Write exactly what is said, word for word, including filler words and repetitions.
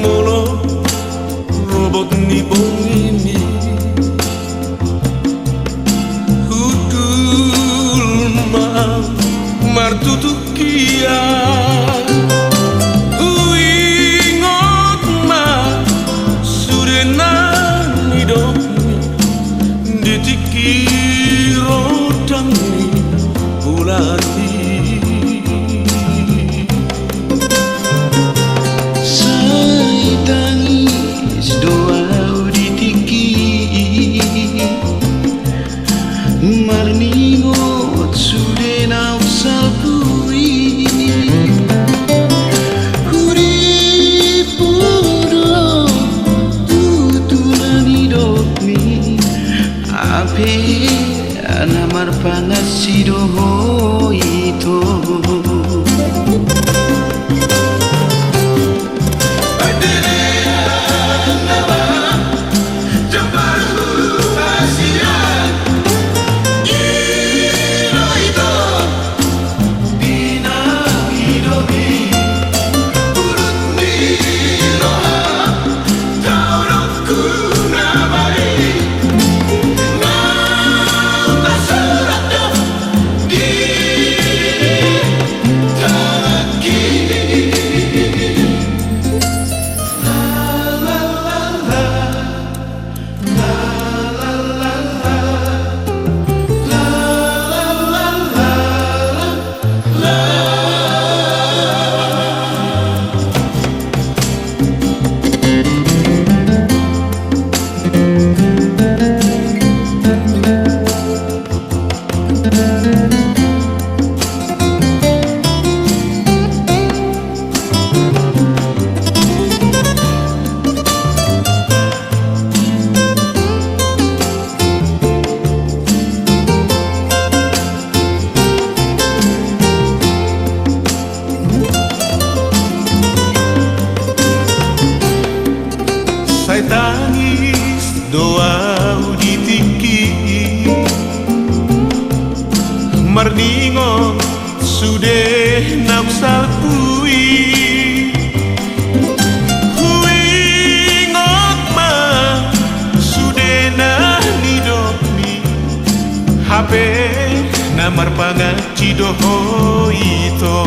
Molo robot ni bongini, hundul ma martutukian. Huingot ma sude na nidokmi di tingki rondang ni bulan i. Sai tangis do au di tingki i, marningot sude na umsalpu i. Hurippu do tutu na nidokmi, hape na marpangansi do ho ito. Sai tangis do au di tingki i, marningot sude na umsalpu i. Huingot ma sude na nidokmi, hape na marpangansi do ho ito.